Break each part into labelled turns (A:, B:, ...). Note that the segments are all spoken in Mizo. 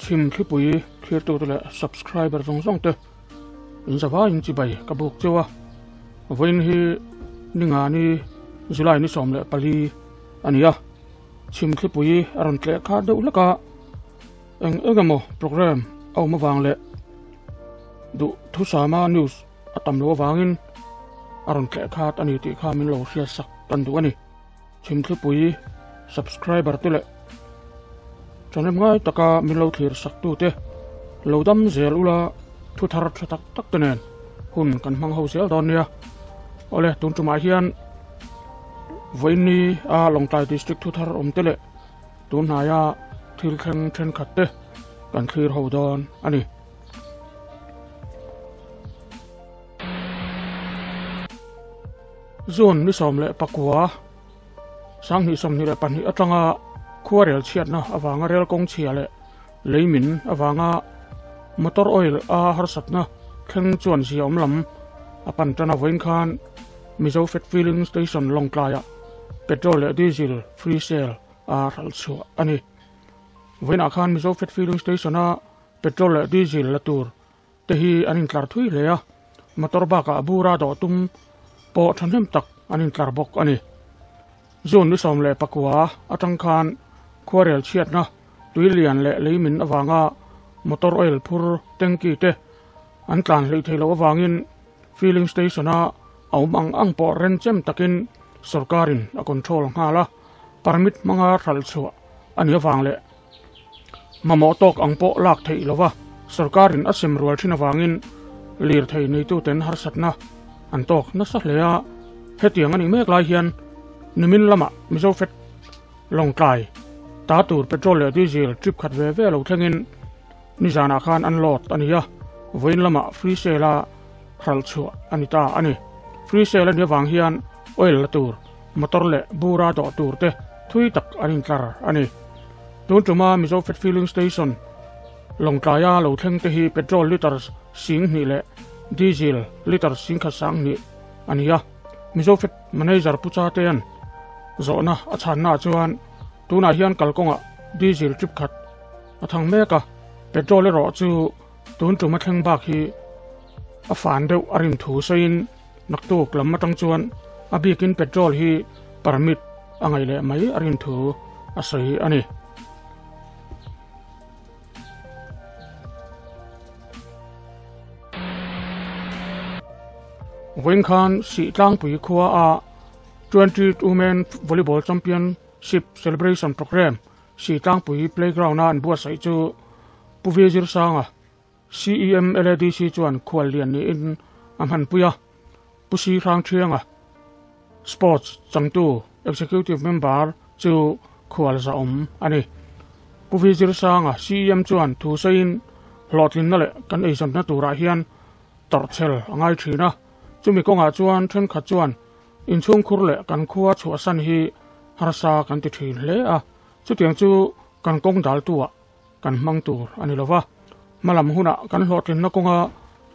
A: Chhim thlipui thlirtute leh subscriber zawng zawng te in zavaiin chibai ka buk cheu a. Vawiin hi ningani July ni 14 a ni a. Chhim thlipui a rawn tleh kha deuh hlek a, eng eng emaw program a awm avang leh duh thusama news a tam loh avangin a rawn tleh khat a ni tih kha min lo hriat sak tan duh a ni. Chhimthlipui subscriber te leh channel ngai taka min lo thlir sak tu te lo dam zel ula thu thar tha tak tak te nen hun kan hmang ho zel dawn nia. Awle tun tumah hian vawiin a Lawngtlai district thu thar awm te leh tun hnaia thil thleng thenkhat te kan thlir ho dawn a ni. June ni 19, 2022 atanga khuarel chhiatna avanga rel kawng chhia leh leimin avanga motor oil a harsatna thleng chuan zia awm lam a pan tan a vawiin khan Mizofed Filling Station Lawngtlaiah petrol leh diesel free sale a hralh chhuah a ni. Vawiinah khan Mizofed Filling Station a petrol leh diesel la tur te hi an intlar thui hle a, motor bakah bura dawh tum pawh thahnem tak an intlar bawk a ni. June ni 19 atang khan khuarel chhiatna tui lian leh leimin avanga motor oil phur tanky te an tlan hleih theih loh avangin filling station a awm ang ang pawh renchem takin sorkarin a control nghal a, permit hmanga hralh chhuah a ni avang leh mamawh tawk ang pawh lak theih lova sorkarin a sem rual thin avangin lirthei neituten harsatna an tawk nasa hle a. Hetiang a nih mek lai hian nimin lamah Mizofed Lawngtlai ta tur petrol leh diesel trip khat ve ve lo thlengin nizanah khan an load a ni a, vawiin lamah free sale a hralh chhuah a ni ta a ni. Free sale a nih avang hian oil la tur motor leh bura dawh tur te thui tak an intlar a ni. Tun tuma Mizofed Filling Station Lawngtlaia lo thleng te hi petrol litre 2000 leh diesel litre 1120 a ni a. Mizofed manager Pu Chatean zawhna a chhanna chuan tunah hian kalkawngah diesel trip khat a thang mek a, petrol erawh chu tun tuma thleng bak hi a fan deuh a rin thu sawiin naktuk lam atang chuan a bikin petrol hi permit a ngaih leh mai a rin thu a sawi a ni. Vawiin khan Sihtlangpui khua a 20th Women Volleyball Championship Celebration Program Sihtlangpui Playground a an buatsaih chu Pu Vizir Sanga CEM LADC chuan khual lian niin a hmanpui a, Pu Si Hrang Thianga Sports changtu Executive Member chu khual za awm a ni. Pu Vizir Sanga CEM chuan thu sawiin hlawhtlinna leh kan eizawnna turah hian tawrhchel a ngai thin a, chumi kawngah chuan thenkhat chuan inchhungkhur leh kan khua chhuahsan hi harsa kan ti thin hle a, chutiang chu kan kawng daltuah kan hmang tur a ni lova, hmalam hunah kan hlawhtlinna kawnga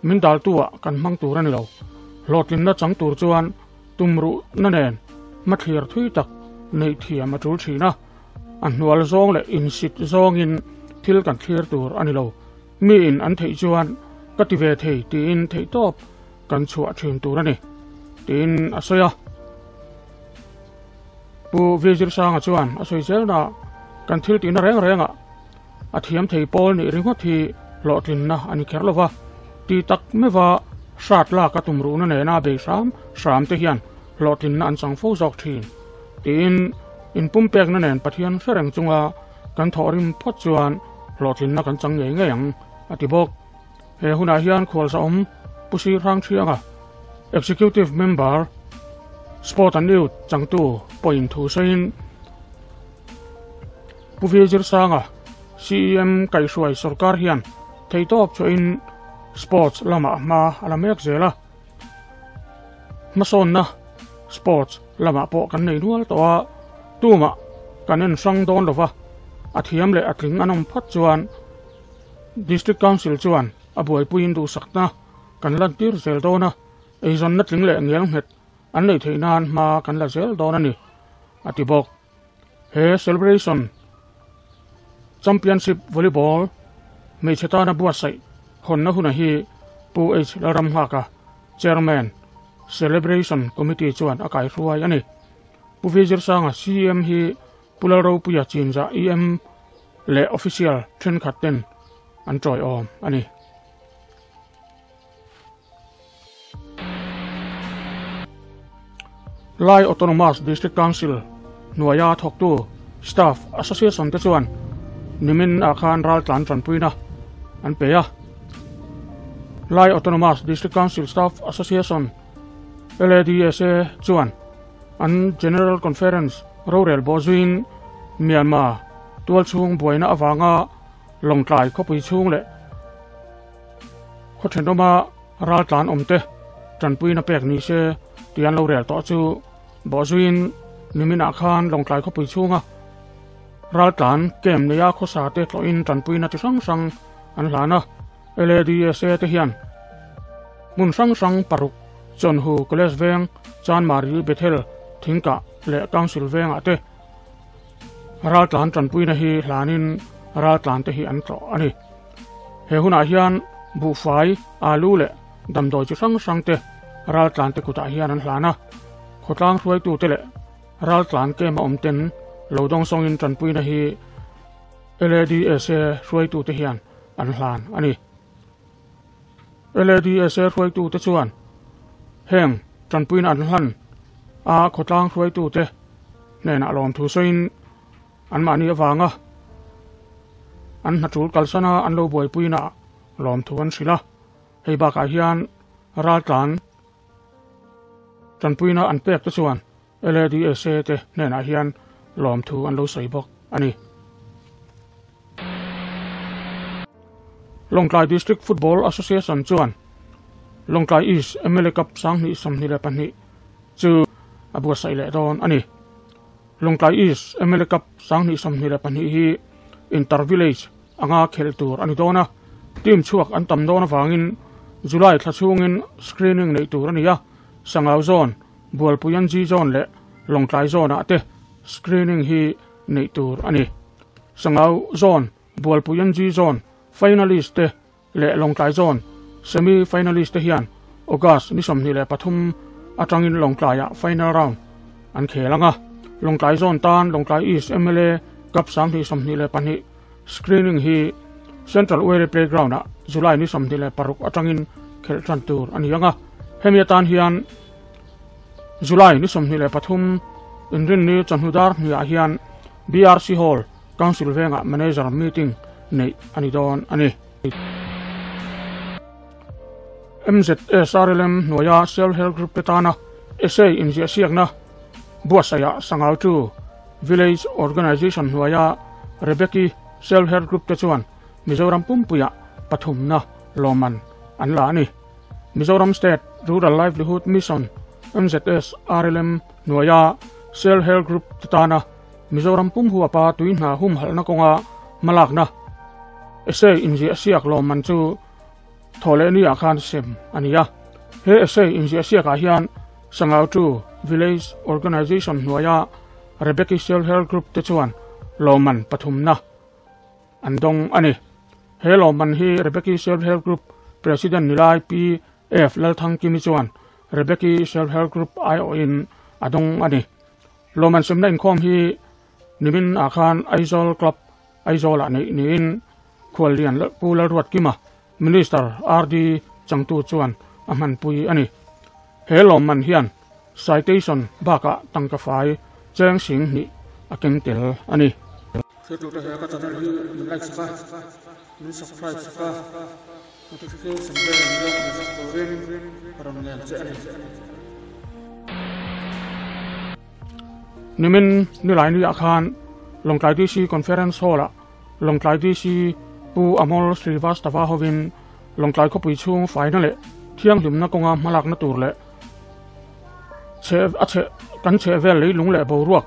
A: min daltuah kan hmang tur a ni lo. Hlawhtlinna chang tur chuan tumruhna nen hmathlir thui tak neih thiam a tul thin a, a hnual zawng leh insit zawngin thil kan thlir tur a ni lo. Miin an theih chuan ka ti ve thei tiin theihtawp kan chhuah thin tur a ni tiin a sawi a. Pu Vizir Sanga chuan a sawi zelna kan thil tihna reng rengah a thiam thei pawl nih ringawt hi hlawhtlinna a ni kher lova, ti tak meuha hrat lak a tumruhna nena bei hram hram te hian hlawhtlinna an chang fo zawk thin tiin inpumpekna nen Pathian hre reng chunga kan thawhrim phawt chuan hlawhtlinna kan chang ngei ngei ang a ti bawk. He hunah hian khualzawm Pu Sir Hrang Thianga, Executive Member, Sport and Youth changtu pawhin thu sawiin Pu Vizir Sanga, CEM kaihhruai sorkar hian theihtawp chhuahin sports lamah hma a la mek zel a, hmasawnna sports lamah pawh kan nei nual tawh a, tumah kan en hrang dawn lova, a thiam leh a tling an awm phawt chuan District Council chuan a buaipuiin duhsakna kan lantir zel dawn a, eizawnna tling leh ngial nghet an neih theih nan hma kan la zel dawn a ni, a ti bawk. He celebration championship volleyball Hmeichhe tana buatsaih hawnna huna hi Pu H Lalramnghaka, Chairman, Celebration Committee chuan a kaihruai a ni. Pu V Zirsanga, CM hi Pu Lalropuia Chinzah, EM leh official thenkhat ten an tawiawm a ni. Lai Autonomous District Council hnuaia thawktu Staff Association te chuan nimin ah khan raltlan tanpuina an pe a. Lai Autonomous District Council Staff Association, LADSA, chuan an General Conference rorel bawh zuiin Myanmar tualchhung buaina avanga Lawngtlai khawpui chhung leh Khaw thenawma raltlan awmte tanpuina pek ni se tih an lo rel tawh chu bawhzuiin niminah khan Lawngtlai khawpui chhunga raltlan camp neia khawsa te tlawhin tanpuina chi hrang hrang an hlan a. LADSA te hian hmun hrang hrang paruk Chawnhu College Veng, Chanmari, Bethel, Thingkah leh Council Vengah te raltlan tanpuina hi hlanin raltlan te hi an tlawh a ni. He hunah hian buhfai, alu leh damdawi chi hrang hrang te raltlan te kutah hian an hlan a. Khawtlang hruaitute leh raltlan kem a awm ten lo dawng sawngin tanpuina hi LADSA hruaitute hian an hlan a ni. LADSA hruaitute chuan heng tanpuina an hlan a khawtlang hruaitute hnenah lawmthu sawiin Anmahni avanga an hnatul kalsana an lo buaipuinaah lawmthu an hrilh a, hei bakah hian raltlan tanpuina an pek te chuan LADSA te hnenah hian lawmthu an lo sawi bawk a ni. Lawngtlai District Football Association chuan Lawngtlai East mla Cup 2022 chu a buatsaih leh dawn a ni. Lawngtlai East mla Cup 2022 hi Inter Village anga khelh tur a ni dawn a, team chhuak an tam dawn avangin July thla chhungin screening neih tur a ni a, Sangau Zone, Bualpui NG Zone leh Lawngtlai Zone ah te screening hi neih tur a ni. Sangau Zone, Bualpui NG Zone finalist te leh Lawngtlai Zone semi finalist te hian August ni 23 atangin Lawngtlaiah final round an khel ang a. Lawngtlai Zone tan Lawngtlai East mla Cup 2022 screening hi Central Uere Playground ah July ni 26 atangin khelh tan tur a ni ang a. Hemi atan hian July ni 23 Inrinni chawhnu dar hniah hian BRC Hall Council vengah Manager meeting neih a ni dawn a ni. MZSRLM hnuaia Self Help Group te tana essay inziahsiakna buatsaihah Sangautu Village Organization hnuaia Rebeki Self Help Group te chuan Mizoram pumpuiah pathumna lawmman an la a ni. Mizoram State Rural Livelihood Mission, MZSRLM, hnuaia Self Help Group te tana Mizoram pum huapa tui hna humhalhna kawnga hmalakna essay inziahsiak lawmman chu Thawhlehni-ah khan sem a ni a. He essay inziahsiakah hian Sangautu Village Organization hnuaia Rebeki Self Help Group te chuan lawmman pathumna an dawng a ni. He lawmman hi Rebeki Self Help Group President Nilai Pi F Lalthangkimi chuan Rebeki Self Help Group aiawhin a dawng a ni. Lawmman semna inkhawm hi nimin ah khan Aizawl Club Aizawl ah neih niin Khuallian Pu Lalruatkima, Minister RD Changtu chuan a hmanpui a ni. He lawmman hian citation bakah tangka fai cheng sing hnih a keng tel a ni.
B: Hriattu te he ka channel hi min like sak a, min subscribe sak a, notification bell min lo hmuh sak turin ka rawn ngen che a ni.
A: Nimin Nilaini ah khan Lawngtlai DC Conference Hall ah Lawngtlai DC Pu Amol Srivastava hovin Lawngtlai khawpui chhung faina leh thianghlimna kawnga hmalakna tur leh chhe a chhe kan chhehvel leilung leh boruak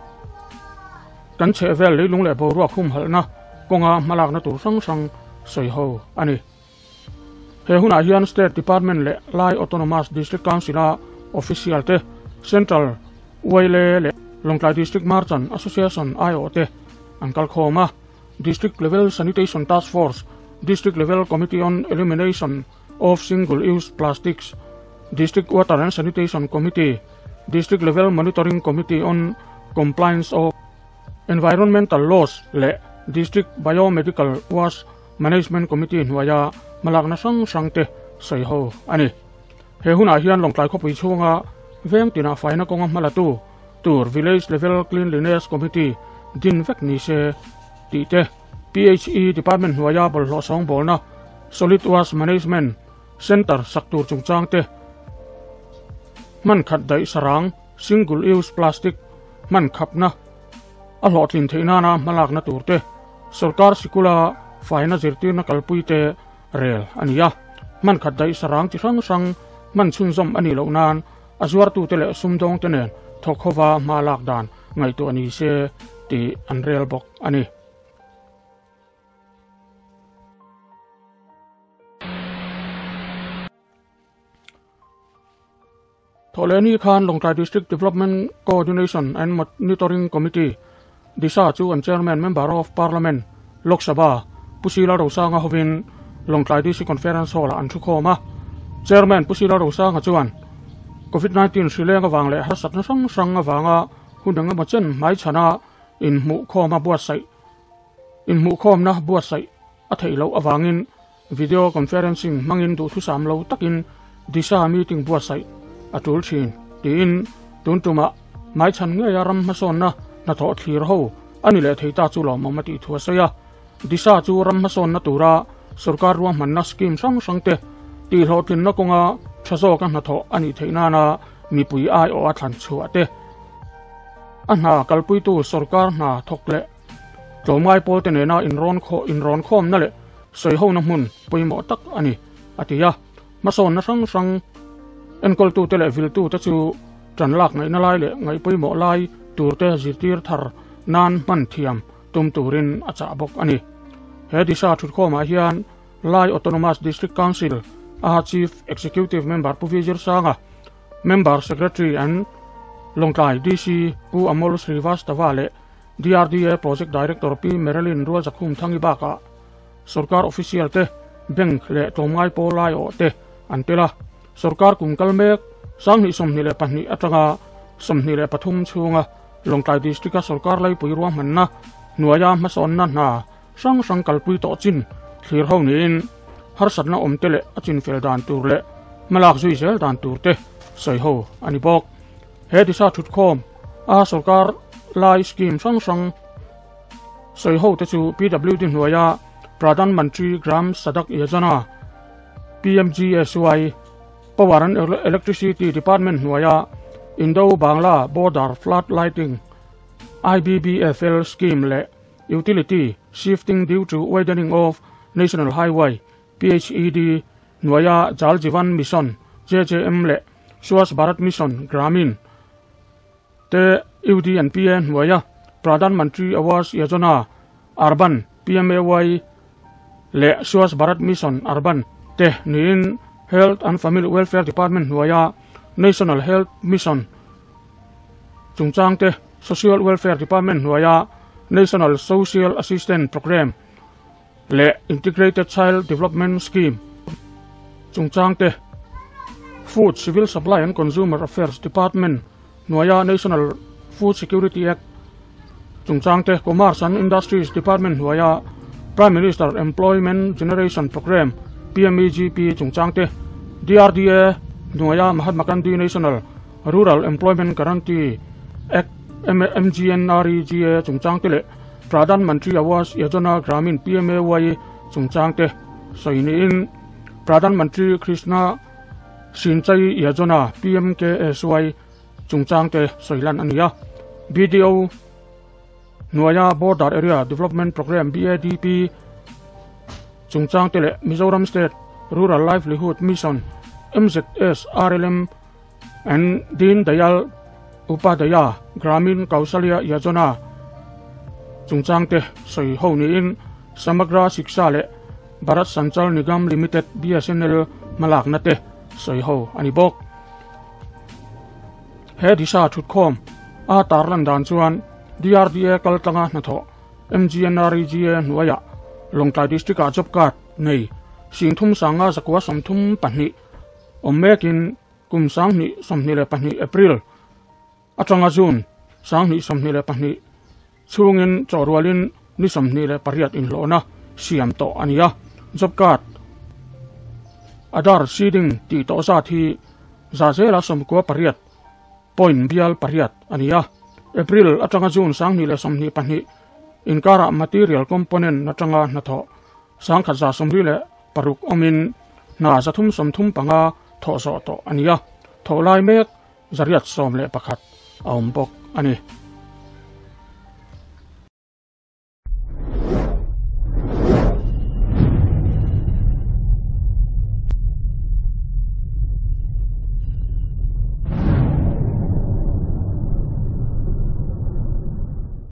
A: kan chhehvel leilung leh boruak humhalhna kawnga hmalakna tur hrang hrang sawi ho a ni. He hunah hian State Department leh Lai Autonomous District Council-a official te, Central Uaile leh Lawngtlai District Merchant Association aiawh te an kalkhawm a. District Level Sanitation Task Force, District Level Committee on Elimination of Single Use Plastics, District Water and Sanitation Committee, District Level Monitoring Committee on Compliance of Environmental Laws leh District Biomedical Waste Management Committee hnuaia hmalakna hrang hrang te sawi ho a ni. He hunah hian Lawngtlai khawpui chhunga veng tinah faina kawnga hmalatu tur Village Level Cleanliness Committee din vek ni se tih te, PHE Department hnuaia bawlhhlawh sawngbawlna Solid Waste Management Centre sak tur chungchang te, hman khat daih sarang, Single Use Plastic, hman khapna a hlawhtlin theih nana hmalakna tur te, Sorkar sikula faina zirtirna kalpui te rel a ni a. Hman khat daih sarang chi hrang hrang hman chhunzawm a nih loh nan a zuartute leh sumdawngte nen thawk hova hma lak dan ngaihtuah ni se tih an rel bawk a ni. Thawhlehni khan Lawngtlai District Development Coordination and Monitoring Committee, DISA, chu an Chairman Member of Parliament, Lok Sabha, Pu Sila Rosanga hovin Lawngtlai DC Conference Hall-ah an thukhawm a. Chairman Pu Sila Rosanga chuan Covid-19 hri leng avang leh harsatna hrang hrang avanga hun engemaw chen hmaichhana inhmuhkhawma buatsaih inhmuhkhawmna buatsaih a theih loh avangin Video conferencing hmangin duhthusam lo takin DISA meeting buatsaih a tul thin, tiin tun tumah hmaichhan ngeia ram hmasawnna hnathawh thlir ho a ni leh thei ta chu lawmawm a tih thu a sawi a. DISA chu ram hmasawnna tura sorkar ruahmanna scheme hrang hrangte tihhlawhtlinna kawnga tha zawka hnathawh a nih theih nana mipui aiawha thlan chhuah te, a hna kalpuitu sorkar hna thawk leh Tlawmngai pawlte nena inrawn khawh inrawn khawmna leh sawihona hmun pawimawh tak a ni, a ti a. Hmasawnna hrang hrang enkawltute leh viltute chu ṭan lak ngaihna lai leh ngaih pawimawh lai turte zirtir thar nan hman thiam tum turin a chah bawk a ni. He Disha ṭhutkhawmah hian Lai Autonomous District Council a Chief Executive Member Pu Vijir Sanga, Member Secretary and Lawngtlai DC Pu Amol Srivastava leh DRDA Project Director Pi Marilyn Rualzakhum Thangi bakah sorkar official te, bank leh tlawmngai pawl laiawh te an tel a. Sorkar kum kal mek 2022 atanga 23 chhunga Lawngtlai District-a sorkar laipui ruahmanna hnuaia hmasawnna hna hrang hrang kalpui tawh chin thlir ho niin harsatna awm te leh a chinfel dan tur leh hmalak zui zel dan tur te sawi ho a ni bawk. He disa thutkhawm a sorkar lai scheme hrang hrang sawi ho te chu PWD hnuaia Pradhan Mantri Gram Sadak Yojana, PMGSY, Power and Electricity Department hnuaia Indo-Bangla Border Flood Lighting, IBBFL, scheme leh Utility Shifting Due to Widening of National Highway, PHED, hnuaia Jal Jeevan Mission, JJM, leh Swachh Bharat Mission, Gramin, te UDNPA hnuaia Pradhan Mantri Awas Yojana, Urban, PMAY, leh Swachh Bharat Mission, Urban, te niin Health and Family Welfare Department hnuaia National Health Mission chungchang te Social Welfare Department hnuaia National Social Assistance Programme leh Integrated Child Development Scheme chungchang te, Food, Civil Supply and Consumer Affairs Department hnuaia National Food Security Act chungchang te, Commerce and Industries Department hnuaia Prime Minister Employment Generation Programme, PMEGP, chungchang te, DRDA hnuaia Mahatma Gandhi National Rural Employment Guarantee Act, MGNREGA, chungchang te leh Pradhan Mantri Awas Yojana Gramin, PMAY, chungchang te sawi niin Pradhan Mantri Krishna Sinchai Yojana, PMKSY, chungchang te sawi lan a ni a. BDO hnuaia Border Area Development Programme, BADP, chungchang te leh Mizoram State Rural Livelihood Mission, MZSRLM, and Deen Dayal Upadhyaya Gramin Kaushalya Yojana chungchang te sawi ho niin Samagra Shiksha leh Bharat Sanchar Nigam Limited, BSNL, hmalakna te sawi ho a ni bawk. He Disha thutkhawm a tarlan dan chuan DRDA kaltlanga hnathawh MGNREGA hnuaiah. Lawngtlai District-ah job card nei 35,932 awm mekin kum 2022 April atanga June 2022 chhungin chawhrualin ni 28 inhlawhna siam tawh a ni a. Job card Aadhaar seeding tih tawh zat hi zahzela 98 point bial pariat a ni a. April atanga June 2022 inkarah material component atanga hnathawh 1,136 awmin hna 335 thawh zawh tawh a ni a. Thawh lai mek 811 a awm bawk a ni.